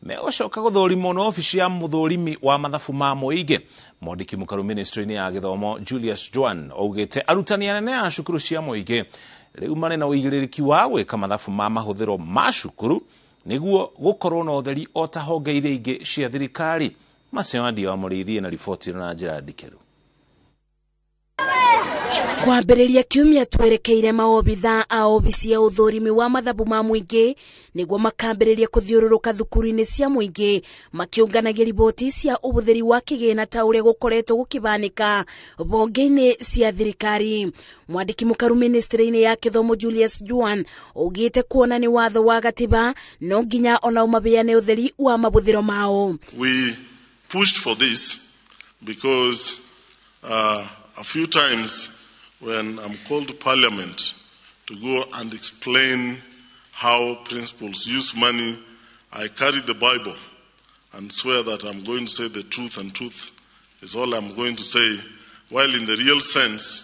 Megũcoka gũthũrimwo nĩ obici ya mũthũrimi wa mathabu ma mũingĩ. Mwandĩki mũkaru ministry-inĩ ya gĩthomo Julius Joan augĩte arutani anene a cukuru cia mũingĩ rĩu marĩ na ũigĩrĩrĩki wa gwĩka mathabu ma mahũthĩro ma cukuru nĩguo gũkorwo na ũtheri o ta honge iria ingĩ cia thirikari. Macio wa Mũrĩithi na riboti ĩno na njĩra ndikĩru. Kwambĩrĩria kiumia twerekeire maobitha a obici ya ũthũrimi wa mathabu ma mũingĩ nĩguo makambĩrĩria kũthiũrũrũka thukuru-inĩ cia mũingĩ makĩũnganagia riboti cia ũhũthĩri wa kĩgĩna ta ũrĩa gũkoretwo gũkĩbanĩka honge-inĩ cia thirikari. Mwandĩki mũkaru ministry-inĩ ya gĩthomo Julius Juan augĩte kuona nĩ watho wa gatiba no nginya onao mabeane ũtheri wa mahũthĩro mao. We pushed for this because a few times when I'm called to parliament to go and explain how principals use money, I carry the Bible and swear that I'm going to say the truth, and truth is all I'm going to say, while in the real sense,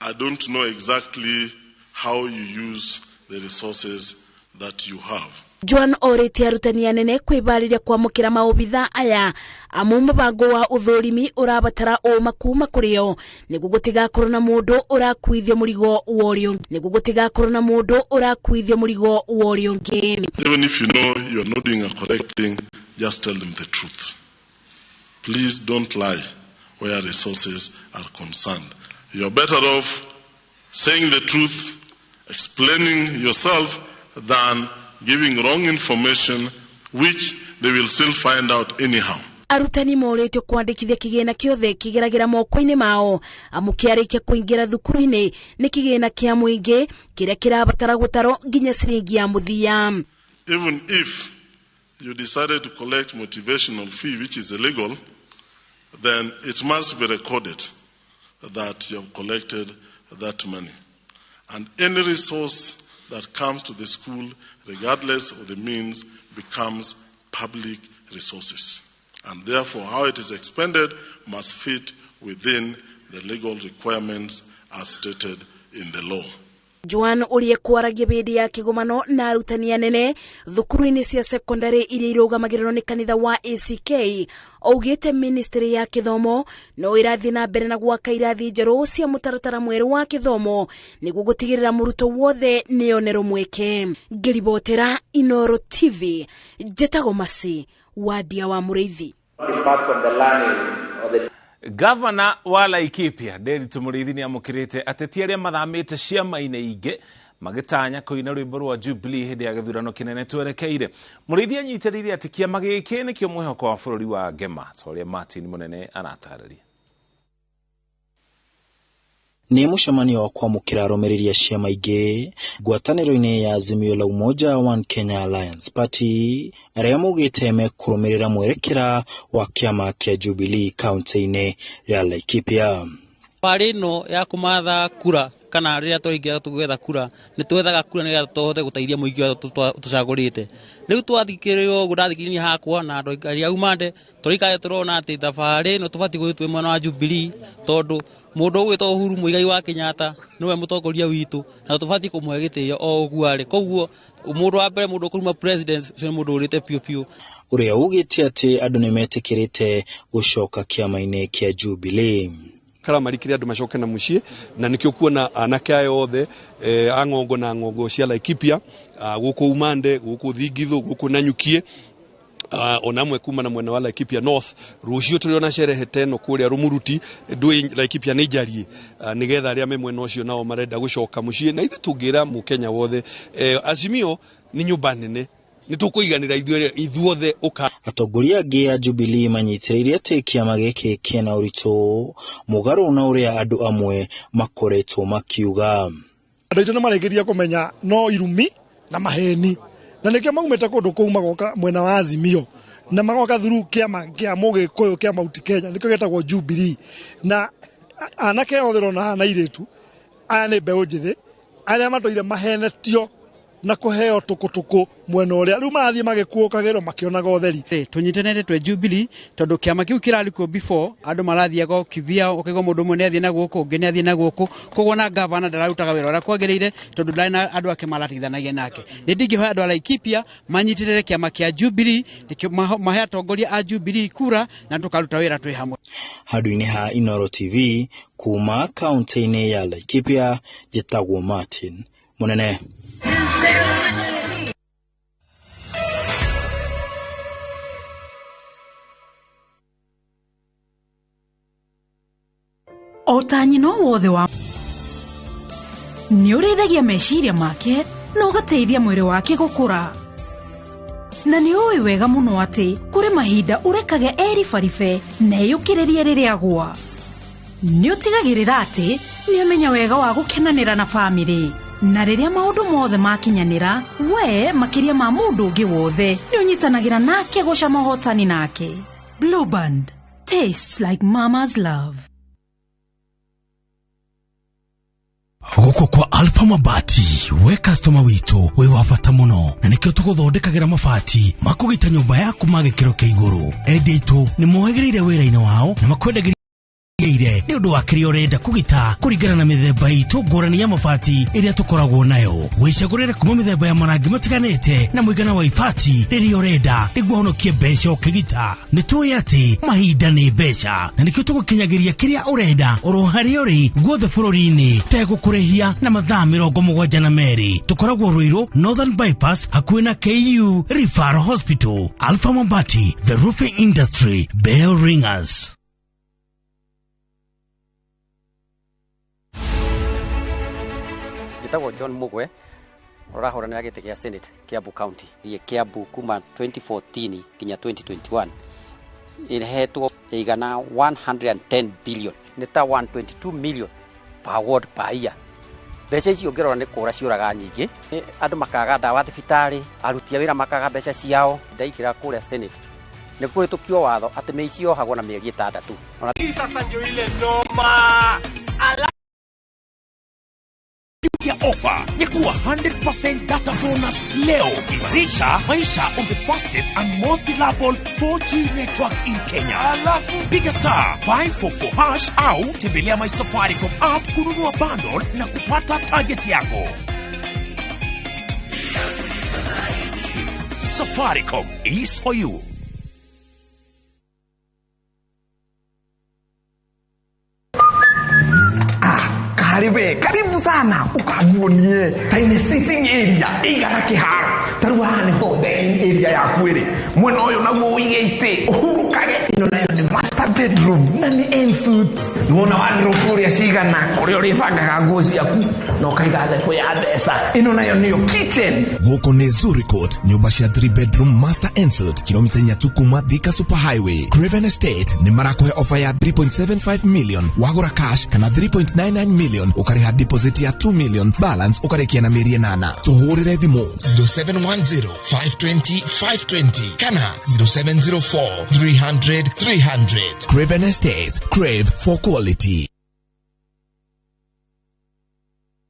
I don't know exactly how you use the resources that you have. Joan orĩtie arutani anene kwĩbarĩria kwamũkĩra maobitha aya amu mũbango wa ũthũrimi ũrabatara ũma kuma kũrĩ o nĩguo gũtigakorwo na mũndũ ũrakuithio mũrigo wa ũrĩa ũngĩ nĩguo gũtigakorwo na mũndũ ũrakuithio mũrigo wa ũrĩa ũngĩ. Even if you know you are not doing a correct thing, just tell them the truth. Please don't lie where resources are concerned. You're better off saying the truth, explaining yourself, than giving wrong information, which they will still find out anyhow. Arutani morĩtio kwandĩkithia kĩgĩna kĩothe kĩgeragĩra moko-inĩ mao amu kĩarĩkia kũingĩra thukuru-inĩ nĩ kĩgĩna kĩa mũingĩ kĩrĩa kĩrabatara gũtarwo nginya ciringi ya mũthia. Even if you decided to collect motivational fee, which is illegal, then it must be recorded that you have collected that money. And any resource that comes to the school, regardless of the means, becomes public resources. And therefore, how it is expended must fit within the legal requirements as stated in the law. Joan ũrĩa kwaragia hĩndĩ ya kĩgomano na arutani anene thukuru-inĩ cia sekondarĩ iria irũgamagĩrĩrwo nĩ kanitha wa ACK augĩte ministry ya gĩthomo no ĩrathiĩ na mbere na gwaka irathi njerũ cia mũtaratara mwerũ wa gĩthomo nĩguo gũtigĩrĩra mũrutwo wothe nĩonerwo mweke. Ngĩribotera Inoro TV, njĩtagwo Masi Wadia wa Mũrĩithi. Gavana wa Laikipia Nderitu Mũrĩithi nĩ amũkĩrĩte ateti arĩa mathamĩte ciama-inĩ ingĩ magĩtanya kũina rwĩmbo rwa Jubilee hĩndĩ ya gĩthurano kĩnene twerekeire. Mũrĩithi anyitĩrĩire atĩ kĩama gĩkĩ nĩkĩo mwĩhoko wa bũrũri wa Ngema, ta ũrĩa Martin Mũnene aratarĩria. Nĩ mũcemanio wa kwamũkĩra arũmĩrĩri a ciama ingĩ ngwatanĩro-inĩ ya Azimio la Umoja One Kenya Alliance Party arĩa maugĩte mekũrũmĩrĩra mwerekera wa kĩama kĩa Jubilee kaunti-inĩ ya Laikipia. Thabarĩ ĩno ya kũmatha kura kana rĩrĩa twaingĩra tũgwetha kura nĩ twethaga kura nĩgetha tũhote gũteithia mũingĩ ũrĩa tũcagũrĩte. Rĩu twathikĩrĩrio ũguo ndathikĩrĩria hakwa na andũ arĩa aumande tũraikara tũrona atĩ thabarĩ ĩno tũbatiĩ gũthiĩ twĩ mwena wa Jubilee tondũ mũndũ ũgwĩtwo Uhuru Muigai wa Kenyatta nĩwe mũtongoria witũ na tũbatiĩ kũmũhe gĩtĩo o ũguo arĩ. Koguo mũndũ wa mbere mũndũ ũkũruma president ũcio nĩ mũndũ ũrĩte piũ piũ. Ũrĩa ugĩte atĩ andũ nĩ metĩkĩrĩte gũcoka kĩama-inĩ kĩa Jubilee. Karamarikire andũ macoke na mũciĩ na nĩkĩo kuona anake aya othe a ng'ongo na ng'ongo cia Laikipia, gũkũ Umande, gũkũ Thingithũ, gũkũ Nanyukie, ona amwe kuma na mwena wa Laikipia North. Rũciũ tũrĩ ona sherehe ta ĩno kũrĩa Rumuruti, ndũĩ Laikipia nĩ njarie, nĩgetha arĩa me mwena ũcio nao marenda gũcoka mũciĩ. Na ithuĩ tũngĩra mũkenya wothe, Azimio nĩ nyũmba nene, nĩ tũkũiganĩra ithuothe ũka. Atongoria angĩ a Jubilee manyitĩrĩire atĩ kĩama gĩkĩ kĩna ũritũ mũgarũ na ũrĩa andũ amwe makoretwo makiuga. Andũ aitũ nĩ marĩkĩtie kũmenya no irumi na maheni, na nĩkĩo maumĩte kũndũ kũu magoka mwena wa Azimio na magoka through kĩama kĩa Mũgĩkũyũ kĩa Mount Kenya, nĩkĩo gĩtagwo Jubilee. Na anake othe ũrona haha na airĩtu aya nĩ mbeũ njĩthĩ arĩa matũire mahenetio na kũheo tũkũtũkũ mwena ũrĩa rĩu marathiĩ magĩkuũkagĩrwo makĩonaga ũtheri. Tũnyitanĩte twĩ Jubilee tondũ kĩama kĩu kĩrarĩ kuo before andũ marathiaga kivia ũkaigua mũndũ ũmwe nĩathiĩ na gũkũ ũngĩ nĩathiĩ na gũkũ, koguo na gavana ndararutaga wĩra ũrĩa kwagĩrĩire tondũ ndarĩ na andũ ake marateithanagia nake. Nĩ ndingĩhoya andũ a Laikipia manyitĩrĩre kĩama kĩa Jubilee, mahe atongoria a Jubilee kura na tũkaruta wĩra twĩ hamwe. Handũ-inĩ ha Inooro TV kuma kaunti-inĩ ya Laikipia, njĩtagwo Martin Munene. O ta nyina wothe wa nĩ ũrĩithagia meciria make na ũgateithia mwĩrĩ wake gũkũra, na nĩ ũĩ wega mũno atĩ kũrĩ mahinda ũrekage eribaribe na eyũkĩrĩrie rĩrĩa agwa. Nĩ ũtigagĩrĩra atĩ nĩ amenya wega wa gũkenanĩra na bamĩrĩ, na rĩrĩa maũndũ mothe makinyanĩra, we makĩria ma mũndũ ũngĩ wothe nĩ ũnyitanagĩra nake gũcama ũhotani nake. Blue Band tastes like mama's love. Gũkũ kwa Alpha Mabati, we customer witũ wĩ wa bata mũno, na nĩkĩo tũgũthondekagĩra mabati makũgita nyũmba yaku ma gĩkĩro kĩa igũrũ. Endia aitũ nĩ mohĩgĩrĩire wĩra-inĩ wao na makwendagĩria nĩ ũndũ wa kĩrĩa ũrenda kũgita kũringana na mĩthemba itũ ngũrani ya mabati ĩrĩa tũkoragwo nayo. Wĩcagũrĩre kuma mĩthemba ya marangi matiganĩte na mũigana wa ibati rĩrĩa ũrenda nĩguo ũhonokie mbeca ũkĩgita. Nĩ tũĩ atĩ mahinda nĩ mbeca, na nĩkĩo tũgũkinyagĩria kĩrĩa ũrenda oro harĩa ũrĩ guothe bũrũri-inĩ tegũkũrĩhia na mathaa 72. Tũkoragwo Ruiru Northern Bypass hakuhĩ na KU Referral Hospital. Alpha Mabati, the roofing industry bell ringers. Njĩtagwo John Mugwe, ũrahũranĩra gĩtĩ kĩa Senate Kiambu County. Thiĩ Kiambu kuma 2014 nginya 2021 ĩhetwo ĩigana 110 billion, nĩ ta 122 million per ward per year. Mbeca icio ũngĩrora nĩ kũra ciũraga nyingĩ, andũ makaga ndawa thibitarĩ, aruti a wĩra makaga mbeca ciao. Ndaingĩra kũrĩa Senate nĩ kũhĩtũkio watho atĩ mĩici yohagwo na mĩeri 6. Hii sasa ndio ile noma ya offer ya kuwa 100% data bonus leo. Imarisha maisha on the fastest and most reliable 4G network in Kenya. Alafu piga star 544 hash au tembelea my Safaricom app kununua bundle na kupata target yako. Safaricom is for you. Karibu sana ukaguonie taine sitting area igana kiharo taru haha niho dining area yaku ĩrĩ mwena ũyũ naguo ũige itĩ ũhurũkage. Ĩno nayo nĩ master bedroom na nĩ ensuite. Nĩwona wardrobe ũrĩa cigana kũrĩa ũrĩbangaga nguo ciaku na ũkaiga thebũ ya mbeca. Ĩno nayo nĩyo kitchen. Gũkũ nĩ Zuri Court, nyũmba cia 3 bedroom master ensuite, kilomita 3 kuma Thika Super Highway. Craven Estate nĩ marakũhe offer ya 3.75 million wagũra cash kana 3.99 million ũkarĩha deposit ya 2 million, balance ũkarĩkia na mĩeri 8. Tũhũrĩre thimũ 0710 520 520 kana 0704 300 300. Craven Estate, crave for quality.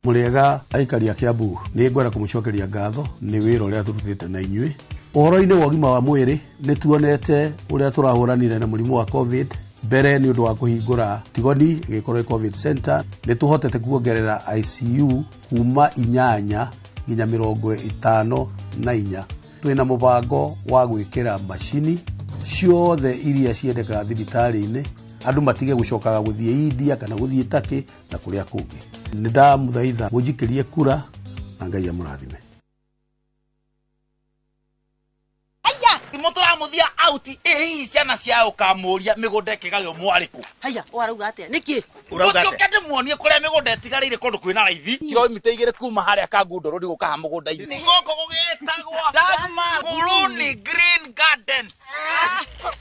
Mũrĩega aikari a Kiambu, nĩ ngwenda kũmũcokeria ngatho nĩ wĩra ũrĩa tũrutĩte na inyuĩ. Ũhoro-inĩ wa ũgima wa mwĩrĩ nĩ tuonete ũrĩa tũrahũranire na mũrimũ wa COVID. Mbere nĩ ũndũ wa kũhingũra Tigoni ĩgĩkorwo COVID center, nĩ tũhotete kuongerera ICU kuma 8 nginya 54. Twĩna mũbango wa gwĩkĩra macini ciothe iria ciendekaga thibitarĩ-inĩ, andũ matige gũcokaga gũthiĩ India kana gũthiĩ Turkey na kũrĩa kũngĩ. Nĩ ndamũthaitha mũnjikĩrie kura na Ngai amũrathime. Mũtũramuthia out ĩ hihi ciana cia ũkamũria mĩgũnda ĩkĩgaywo mwarĩkũ. Haya, ũrauga atĩa? Nĩkĩ? Ũke ndĩmuonie kũrĩa mĩgũnda ĩtigarĩire kũndũ kwĩna raithi kilomita 2 kuma harĩa Kangundo Road gũka ha mũgũnda-inĩ. Gũkũ gũgĩtagwo Dagmar Kuluni Green Gardens.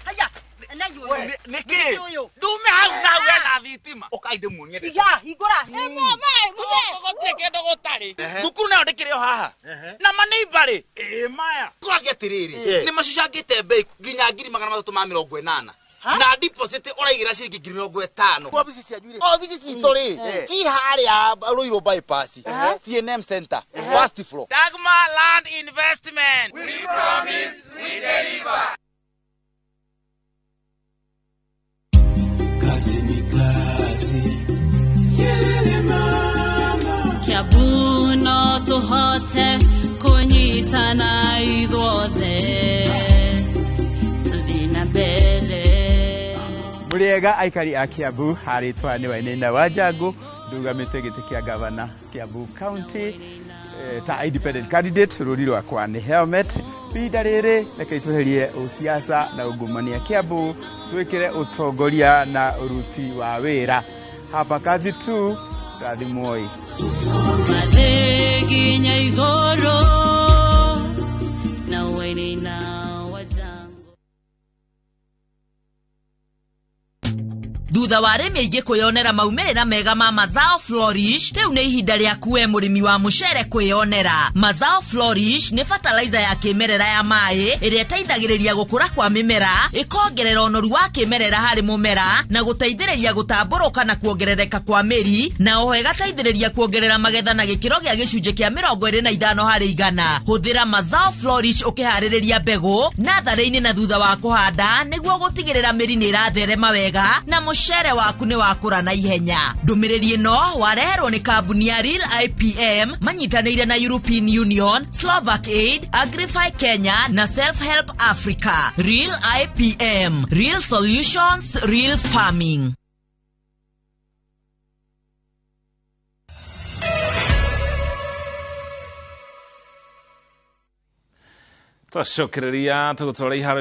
Haya, na yũ. Nĩkĩ? Ndume hau na hau hena thitima. Ũkai ndĩmuonie. Iga, hingũra. Gũkũ gũtirĩ kĩndũ gũtarĩ. Thukuru nayo ndĩkĩrĩ o haha. Na maneiba rĩ, ĩ maya. Kũragia atĩrĩrĩ, nĩ macucangĩte bei nginya 380,000. Na deposit ũraigĩra ciringi 50,000. Obici cianyu rĩ? Obici citũ rĩ, ci harĩa Ruiru bypass, CNM Center, first floor. Dagmar Land Investment. We promise, we deliver. Kazi ni kazi. Yelele mama. Kiambu no tũhote kũnyitana ithuothe tũthiĩ na mbere. Mũrĩega aikari a Kiambu, harĩtwa nĩ Wainaina wa Njangu, ndugamĩte gĩtĩ kĩa gavana Kiambu County ta independent candidate. Rũri rwakwa nĩ helmet. Ihinda rĩrĩ reke tweherie ũsiasa na ungumania Kiambu, twĩkĩre ũtongoria na ũruti wa wĩra. Hapa kazi tu, rathimwoi. Mathĩ nginya igũrũ na Wainaina wa Njangu. Thutha wa arĩmi aingĩ kwĩyonera maumĩrĩra mega ma Mazao Flourish, rĩu nĩ ihinda rĩaku we mũrĩmi wa mũcere kwĩyonera. Mazao Flourish nĩ fertilizer ya kĩmerera ya maĩ ĩrĩa ĩteithagĩrĩria gũkũra kwa mĩmera, ĩkongerera ũnoru wa kĩmerera harĩ mũmera na gũteithĩrĩria gũtambũrũka na kuongerereka kwa mĩri, na oho ĩgateithĩrĩria kuongerera magetha na gĩkĩro gĩa gĩcunjĩ kĩa 25%. Hũthĩra Mazao Flourish ũkĩharĩrĩria mbegũ natharĩ-inĩ na thutha wa kũhanda nĩguo gũtigĩrĩra mĩri nĩ ĩratherema wega na mũcere waku nĩ wakũra na ihenya. Ndũmĩrĩri ĩno wareherwo nĩ kambuni ya Real IPM manyitanĩire na European Union, Slovak Aid, Agrify Kenya na Self Help Africa. Real IPM, Real Solutions, Real Farming. Twacokereria tũgũtwara iharo.